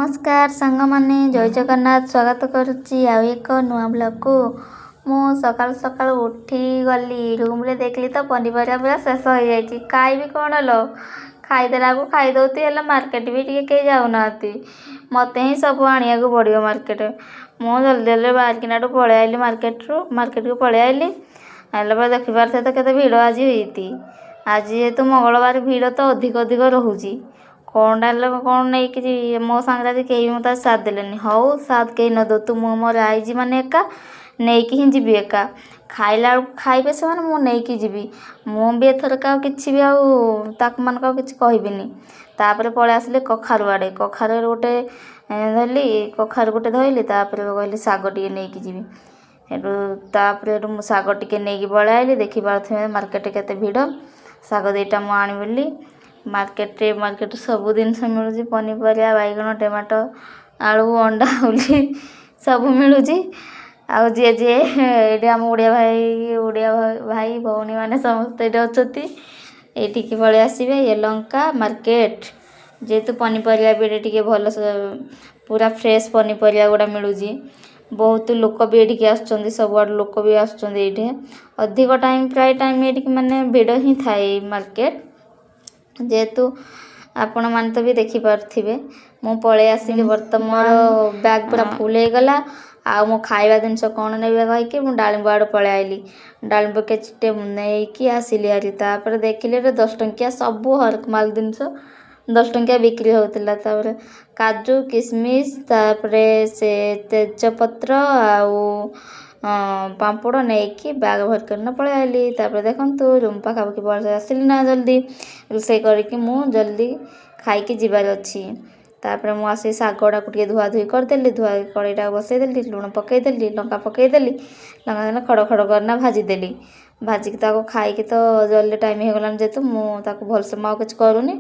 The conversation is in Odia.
ନମସ୍କାର ସାଙ୍ଗମାନେ, ଜୟ ଜଗନ୍ନାଥ। ସ୍ୱାଗତ କରୁଛି ଆଉ ଏକ ନୂଆ ବ୍ଲଗ୍କୁ। ମୁଁ ସକାଳୁ ସକାଳୁ ଉଠିଗଲି, ରୁମ୍ରେ ଦେଖିଲି ତ ପନିପରିବା ପୁରା ଶେଷ ହେଇଯାଇଛି। ଖାଇବି କ'ଣ ଲୋ? ଖାଇଦେଲାକୁ ଖାଇଦେଉଛି, ହେଲେ ମାର୍କେଟ ବି ଟିକେ କେହି ଯାଉନାହାନ୍ତି। ମୋତେ ହିଁ ସବୁ ଆଣିବାକୁ ପଡ଼ିବ ମାର୍କେଟ। ମୁଁ ଜଲ୍ଦି ଜଲ୍ଦି ବାହାରିକିନାଠୁ ପଳେଇ ଆଇଲି ମାର୍କେଟରୁ, ମାର୍କେଟକୁ ପଳେଇ ଆଇଲି। ହେଲେ ପରେ ଦେଖିପାରୁଥିବେ ତ କେତେ ଭିଡ଼ ଆଜି ହେଇଛି। ଆଜି ଯେହେତୁ ମଙ୍ଗଳବାର, ଭିଡ଼ ତ ଅଧିକ ଅଧିକ ରହୁଛି। କ'ଣଟା ହେଲେ କ'ଣ ନେଇକି ଯିବି? ମୋ ସାଙ୍ଗରେ ଆଜି କେହି ମୋତେ ସାଥ ଦେଲେନି। ହଉ, ସାଥ କେହି ନ ଦଉ, ମୁଁ ମୋର ଆଇଛି ମାନେ ଏକା ନେଇକି ହିଁ ଯିବି। ଏକା ଖାଇଲା ବେଳକୁ ଖାଇବେ ସେମାନେ, ମୁଁ ନେଇକି ଯିବି। ମୁଁ ବି ଏଥରକ ଆଉ କିଛି ବି ଆଉ ତାଙ୍କମାନଙ୍କୁ ଆଉ କିଛି କହିବିନି। ତାପରେ ପଳେଇ ଆସିଲି କଖାରୁ ଆଡ଼େ। କଖାରୁ ଗୋଟେ ଧରିଲି, କଖାରୁ ଗୋଟେ ଧଇଲି। ତାପରେ କହିଲି ଶାଗ ଟିକେ ନେଇକି ଯିବି। ହେଠୁ ତାପରେ ହେଠୁ ମୁଁ ଶାଗ ଟିକେ ନେଇକି ପଳେଇ ଆଇଲି। ଦେଖିପାରୁଥିବେ ମାର୍କେଟରେ କେତେ ଭିଡ଼। ଶାଗ ଦୁଇଟା ମୁଁ ଆଣିଲି। ମାର୍କେଟରେ, ମାର୍କେଟରେ ସବୁ ଜିନିଷ ମିଳୁଛି, ପନିପରିବା, ବାଇଗଣ, ଟମାଟୋ, ଆଳୁ, ଅଣ୍ଡା, ଉଲି ସବୁ ମିଳୁଛି। ଆଉ ଯିଏ ଯିଏ ଏଇଠି ଆମ ଓଡ଼ିଆ ଭାଇ, ଓଡ଼ିଆ ଭାଇ ଭଉଣୀମାନେ ସମସ୍ତେ ଏଇଠି ଅଛନ୍ତି, ଏଇଠିକି ପଳେଇ ଆସିବେ ୟେଲହଙ୍କା ମାର୍କେଟ। ଯେହେତୁ ପନିପରିବା ବି ଏଠି ଟିକେ ଭଲ, ପୁରା ଫ୍ରେଶ୍ ପନିପରିବା ଗୁଡ଼ା ମିଳୁଛି। ବହୁତ ଲୋକ ବି ଏଠିକି ଆସୁଛନ୍ତି, ସବୁଆଡ଼ୁ ଲୋକ ବି ଆସୁଛନ୍ତି ଏଇଠି। ଅଧିକ ଟାଇମ୍, ପ୍ରାୟ ଟାଇମ୍ ଏଇଠିକି ମାନେ ଭିଡ଼ ହିଁ ଥାଏ ଏଇ ମାର୍କେଟ। ଯେହେତୁ ଆପଣମାନେ ତ ବି ଦେଖିପାରୁଥିବେ। ମୁଁ ପଳେଇ ଆସିଲି ବର୍ତ୍ତମାନ, ବ୍ୟାଗ୍ ପୁରା ଫୁଲ୍ ହେଇଗଲା। ଆଉ ମୁଁ ଖାଇବା ଜିନିଷ କ'ଣ ନେବି କହିକି ମୁଁ ଡାଳିମ୍ବ ଆଡ଼େ ପଳେଇ ଆଇଲି। ଡାଳିମ୍ବ କେଜିଟେ ମୁଁ ନେଇକି ଆସିଲି ହାରି। ତାପରେ ଦେଖିଲି 10 ଟଙ୍କିଆ ସବୁ ହରକ ମାଲ ଜିନିଷ 10 ଟଙ୍କିଆ ବିକ୍ରି ହେଉଥିଲା। ତାପରେ କାଜୁ, କିସମିସ୍, ତାପରେ ସେ ତେଜପତ୍ର ଆଉ ପାମ୍ପଡ଼ ନେଇକି ବ୍ୟାଗ୍ ଭରି କରିନା ପଳେଇ ଆଇଲି। ତାପରେ ଦେଖନ୍ତୁ, ରୁମ୍ ପାଖାପାଖି ପଳେଇ ଆସିଲି ନା, ଜଲ୍ଦି ରୋଷେଇ କରିକି ମୁଁ ଜଲ୍ଦି ଖାଇକି ଯିବାର ଅଛି। ତାପରେ ମୁଁ ଆସି ଶାଗଟାକୁ ଟିକେ ଧୁଆ ଧୁଇ କରିଦେଲି। ଧୁଆ କଡ଼େଇଟାକୁ ବସେଇଦେଲି, ଲୁଣ ପକେଇଦେଲି, ଲଙ୍କା ପକେଇଦେଲି, ଲଙ୍କା ଦେଲେ ଖଡ଼ ଖଡ଼ କରିନା ଭାଜିଦେଲି। ଭାଜିକି ତାକୁ ଖାଇକି ତ ଜଲ୍ଦି ଟାଇମ୍ ହେଇଗଲାଣି ଯେହେତୁ, ମୁଁ ତାକୁ ଭଲସେ ମୁଁ ଆଉ କିଛି କରୁନି।